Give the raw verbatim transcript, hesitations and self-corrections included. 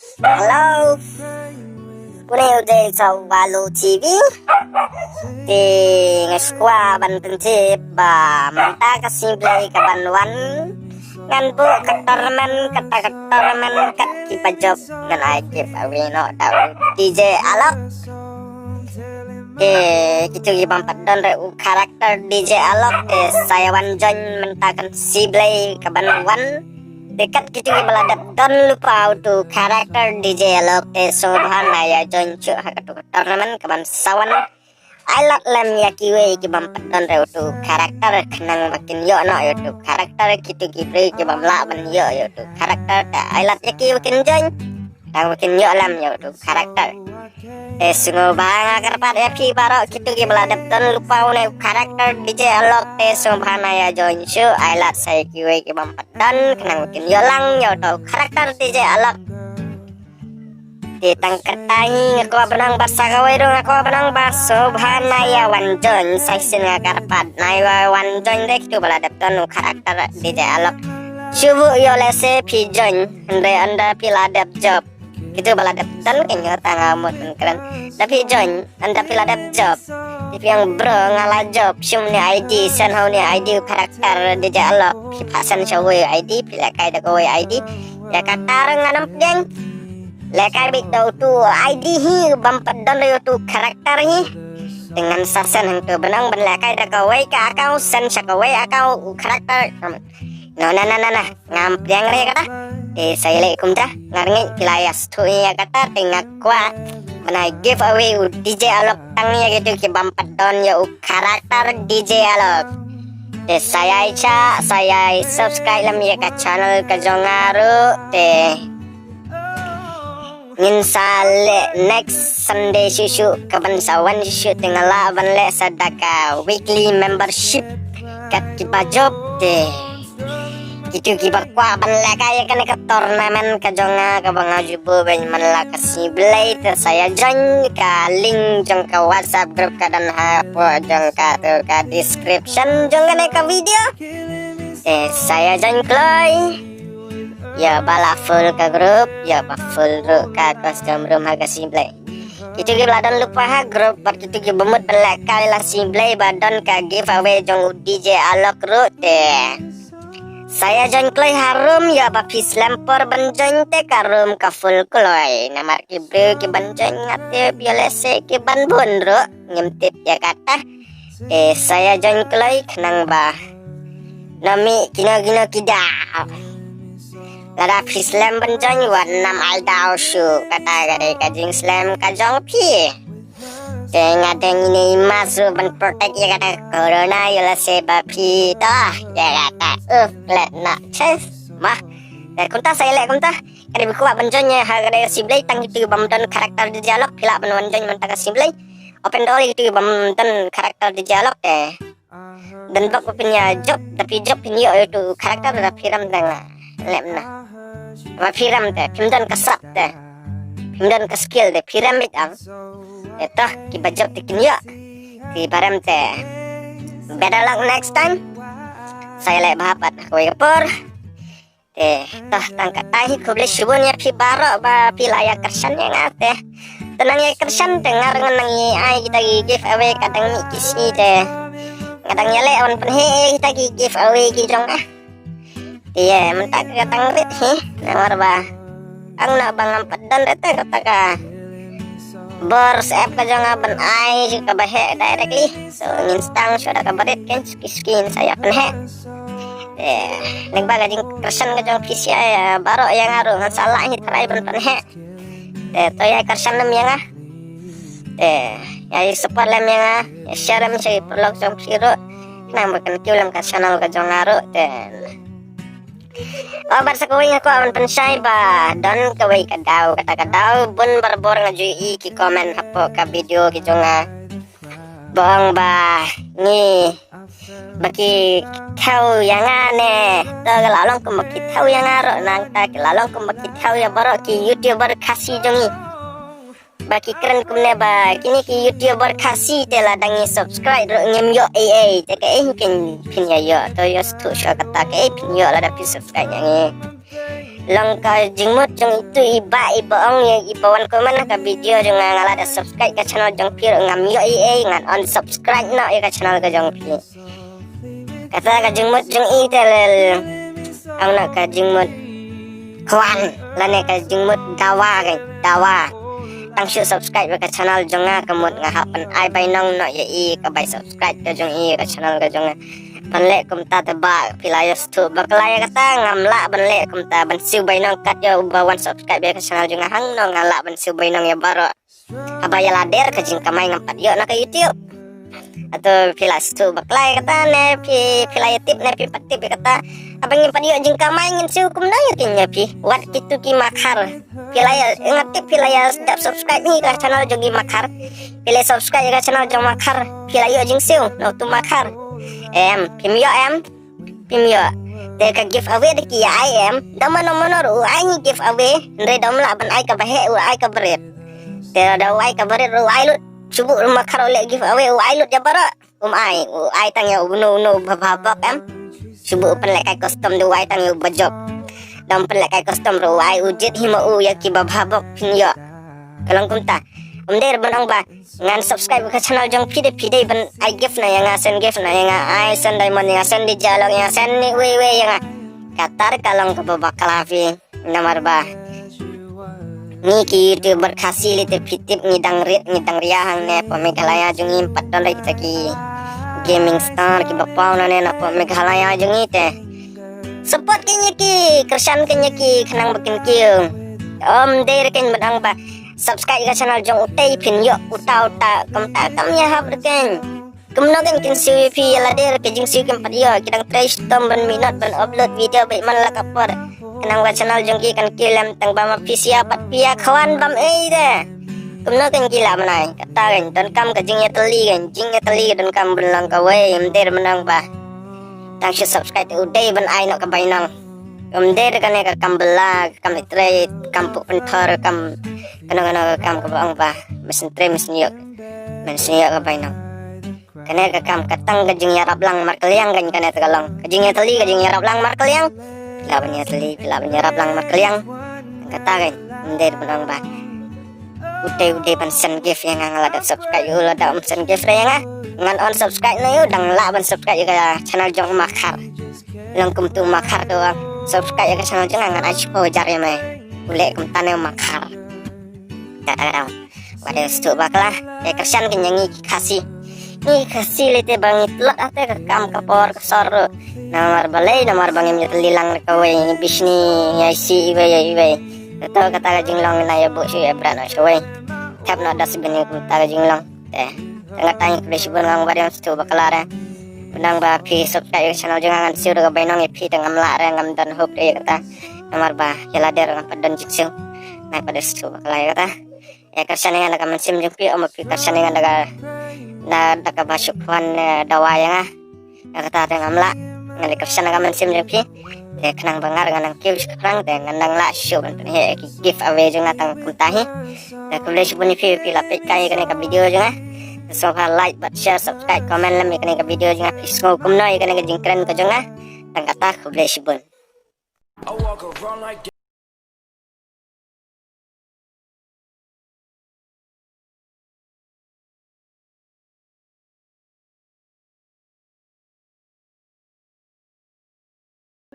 Hello. Une u dei Sawalu T V. Te nga sngewkwah ban pyntip ba mynta ka sngi Blei ka ban wan, ngan buh ka tournament, kata ka tournament kat kiba jop ngan ai giveaway noh da u D J Alok. Te kito ki bym pat don re u character D J Alok, te sa ïa wan join mynta ka sngi Blei ka ban wan. Te kat kito kiba la dep don lypa uto u character D J Alok, te sngewbha na ïa join shuh ha kato ka tournament ka ban sa wan. Ai lad lem ïa kiwei ki bym pat don re uto u character khnang ba kin ïoh noh ïa uto u character. Kito ki briew ki bym lah ban ïoh ïa uto u character, te ai lad ïa ki ba kin join, tang ba kin ïoh lem ïa uto u character. Te sngewbha nga kyrpad ïa phi baroh kito kiba la dep don lypa une u character D J Alok, te sngewbha na ïa join shuh, ai lad sa ïa kiwei ki bym pat don khnang ba kin ïoh lang ïa uto u character D J Alok. Te tang kata hi nga kwah ban ong ba sa kawei ruh nga kwah ban ong ba sngewbha na ïa wan join, sa shisien nga kyrpad na ïa wan join de kito ba la dep don u character D J Alok. Shu buh ïoh lehse phi join, hynrei ynda phi la dep jop. Kito ba la dep don kein ïoh tang nga mut ban kren. Da phi join, ynda phi la dep jop. Te phi ong bro nga la jop, shim une I D, send ha une I D u character D J Alok. Phi phah send sha uwei I D, phi lehkai da kawei I D. Ïa kata ruh ngan ym pdiang. Lehkai beit da uto u I D hi, bym pat don re uto u character hi. Te ngan sa send hangto, ban ong ban lehkai da kawei ka account, send sha kawei account u character. No, na, na, na, na. Ngam pdiang re kata. Te sa ïaleh kumta. Nga ngeit phi la ïa sngewthuh ïa kata, te nga kwah ban ai giveaway u D J Alok tang ïa kito ki bym pat don ïa u character D J Alok. Te sa ïai shah, sa ïai subscribe lem ïa ka channel ka jong nga ruh, te ngin sa leh next Sunday shuh shuh, ka ban sa wan shuh shuh, te nga lah ban leh sa da ka weekly membership kat kiba jop. Te kito kiba kwah ban lehkai ïa kane ka tournament ka jong nga kaba nga ju buh beit man la ka sngi Blei, te sa ïa join, ka link jong ka WhatsApp group ka don hapoh jong kato ka description jong kane ka video. Te sa ïa join kloi. Ïa ba la full ka group, ïa ba full ruh ka custom room ha ka sngi Blei. Kito kiba la don lypa ha group bad kito kiba mut ban lehkai la sngi Blei ba don ka giveaway jong u D J Alok ruh, te sa ïa join kloi ha room, ïa ba phi slem por ban join te ka room ka full kloi. Namar ki briew ki ban join nga tip ïoh lehse ki ban bun ruh, ngim tip ïa kata. Te sa ïa join kloi khnang ba ym mih kino kino ki daw. Lada phi slem ban join wat nym ai daw shuh, kata ka dei ka jingslem ka jong phi. Te nga dang ine i mask ruh ban protect ïa kata ka corona, ïoh lehse ba phi toh ïa kata. Uh, klet na chest. Mah. Te kumta sa ïaleh kumta. Ka dei ba kwah ban join ïa ha ka dei ka sngi Blei, tang kito bym don character D J Alok phi lah ban wan join mynta ka sngi Blei. Open door ïa kito bym don character D J Alok te. Don bok ba phin ïa jop, da phi jop phin ïoh ïa uto u character, da phi rem te nga leh na. Ba phi rem te phim don ka sap te, phim don ka skill te phi rem beit ang. Te toh kiba jop te kin ïoh, kiba rem te better luck next time. Sa ïaleh bha pat ha kawei ka por. Te toh tang kata hi, khublei shibun ïa phi baroh ba phi la ïa kyrshan ïa nga te. Te nang ïa kyrshan te nga ruh ngan nang ïa ai kita ki giveaway, ka dang mih ki sngi te nga dang ïaleh ban pynheh ïa kita ki giveaway ki jong nga. Te ïa mynta ka dang rit hi, namar ba ang na ba ngam pat don re te kata ka bor sep ka jong nga ban ai kaba heh directly. So ngin sdang shuwa da kaba rit, kein suki suki ngin sa ïa pynheh. Te lyngba ka jingkyrshan ka jong phi sha ïa baroh ïa nga ruh ngan sa lah hi tharai ban pynheh. Te to ïa kyrshan lem ïa nga. Te ïa support lem ïa nga, ïa share lem sha ki paralok jong phi ruh. Khnang ba kan kiew lem ka channel ka jong nga ruh te. Oh, bad sa kawei nga kwah ban pynshai ba don kawei ka daw, kata ka daw bun barabor nga ju i ki comment hapoh ka video ki jong nga ba ong ba ngi, ba ki thew ïa nga ne. To ka la long kumba ki thew ïa nga ruh, nangta ki la long kumba ki thew ïa baroh ki YouTuber Khasi jong ngi. Ba ki kren kumne ba kine ki YouTuber Khasi te lada ngi subscribe ruh ngim ïoh ei ei. Te kaei phin, phin ïa ïoh? To ïoh sngewthuh shuwa kata, kaei phin ïoh lada phi subscribe ïa ngi? Long ka jingmut jong itu i ba i ba ong ïa i ba wan comment ha ka video jong nga, nga la da subscribe ka channel jong phi ruh ngam ïoh ei ei, ngan unsubscribe noh ïa ka channel ka jong phi. Kata ka jingmut jong i te lel. Ong na ka jingmut khwan lane ka jingmut dawa ka dawa. Tang shu subscribe ïa ka channel jong nga ka mut nga hap ban ai bainong noh ïa i ka bai subscribe ka jong i ka channel ka jong nga. Ban leh kumta te ba phi la ïa sngewthuh bakla ïa kata, ngam lah ban leh kumta ban siew bainong kat ïa uba wan subscribe ïa ka channel jong nga hangno nga lah ban siew bainong ïa baroh. Haba ïa la der ka jingkamai ngam pat ïoh na ka YouTube. Hato phi la sngewthuh bakla ïa kata ne phi, phi la ïa tip ne phi pat tip ïa kata. Haba ngim pat ïoh jingkamai ngin siew kumno ïa kin ïa phi. Wat kitu ki makhar. Phi la ïa, nga tip phi la ïa dap subscribe hi ka channel jong i makhar. Phi la subscribe ïa ka channel jong makhar. Phi la ïoh jingsiew na utu makhar. Em, phim ïoh em. Phim ïoh. Te ka giveaway da ki ïa ai em. Da mano mano ruh u ai ngi giveaway. Hynrei da um lah ban ai kaba heh, u ai kaba rit. Te da u ai kaba rit ruh u ai lut. Shu buh ruh makhar u leh giveaway u ai lut ïa baroh. Um ai, u ai tang ïa uno uno uba bha bok em. Shu buh u pynlehkai custom da u ai tang ïa uba jop. Da um pynlehkai custom ruh u ai u jied hi ma u ïa kiba bha bok phin ïoh. Ka long kumta. Um dei ruh ban ong ba ngan subscribe ka channel jong phi de phi dei ban ai gift na ïa nga, send gift na ïa nga, ai send diamond ïa nga, send di jalok ïa nga, send ni wei wei ïa nga. Kata ruh ka long kaba bakla phi. Namar ba ngi ki YouTuber Khasi lei te phi tip ngi dang rit ngi dang ria hangne hapoh Meghalaya jong ngi, ym pat don re kita ki gaming star kiba paw nangne hapoh Meghalaya jong ngi te. Support kein ïa ki, kyrshan kein ïa ki khnang ba kin kiew. Ym dei re kein ban ong ba subscribe ïa ka channel jong utei phin ïoh uta uta, kumta kam ïahap re kein. Kumno kein kin siew ïa phi ïa lade re, ka jingsiew kim pat ïoh, ki dang trei shitom ban minot ban upload video bad man la ka por. Khnang ba channel jong ki kan kiew lem tang ba ma phi sia pat phi ïa khwan bam ei de. Kumno kein ki lah ban ai, kata kein donkam ka jingïatylli kein, jingïatylli donkam ban long kawei, ym dei re ban ong ba tang shu subscribe te u dei ban ai noh ka bainong. Ym dei re kane ka kam bylla, ka kam ïatrei, ka kam pynthor, ka kam kano kano ka kam kaba ong ba men sngewtrei men sngewïoh, men sngewïoh ka bainong. Kane ka kam ka tang ka jingïarap lang markylliang kein kane te ka long. Ka jingïatylli ka jingïarap lang markylliang. Phi lah ban ïatylli, phi lah ban ïarap lang markylliang. Kata kein ym dei re ban ong ba utei u dei ban send gift ïa nga, nga la dep subscribe ïa u, lada um send gift re ïa nga ngan unsubscribe noh ïa u, dang lah ban subscribe ïa ka channel jong u makhar. Long kumtu u makhar te u ong subscribe ïa ka channel jong nga ngan ai shiphew hajar ïa me. U leh kumta ne u makhar. Kata ka dei. Wat ïa sngewthuh bakla, ïa kyrshan kein ïa ngi ki Khasi. Ngi ki Khasi lei te ba ngi tlot ha te ka kam ka por ka sor ruh. Namar balei, namar ba ngim ïatylli lang re kawei, ngi bishni, ïa isi iwei ïa iwei. Te to kata ka jinglong na ïa buh shuh ïa bret noh shuh wei. Thep noh dustbin ïa kumta ka jinglong. Te nga tang ïa khublei shibun, nga ong wat ïa sngewthuh bakla re. Ban ong ba phi subscribe ïa ka channel jong nga ngan siew da ka bainong ïa phi te ngam lah re, ngam don hope re ïa kata. Namar ba ïa lade ruh ngam pat don jingsiew. Nga pat ïa sngewthuh bakla ïa kata. Ïa kyrshan ïa nga da ka mynsiem jong phi, ym ba phi kyrshan ïa nga da ka, da, da kaba shu khwan, eh, dawa ïa nga. Ïa kata te ngam lah. Nga dei kyrshan da ka mynsiem jong phi. Te khnang ba nga ruh ngan nang kiew shaphrang te ngan nang lah shuh ban pynheh ïa ki giveaway jong nga tang kumta hi. Te khublei shibun ïa phi ba phi la peit kai ïa kane ka video jong nga. Te sngewbha like bad share, subscribe, comment lem ïa kane ka video jong nga, phi sngew kumno ïa kane ka jingkren ka jong nga. Tang kata khublei shibun. I walk around like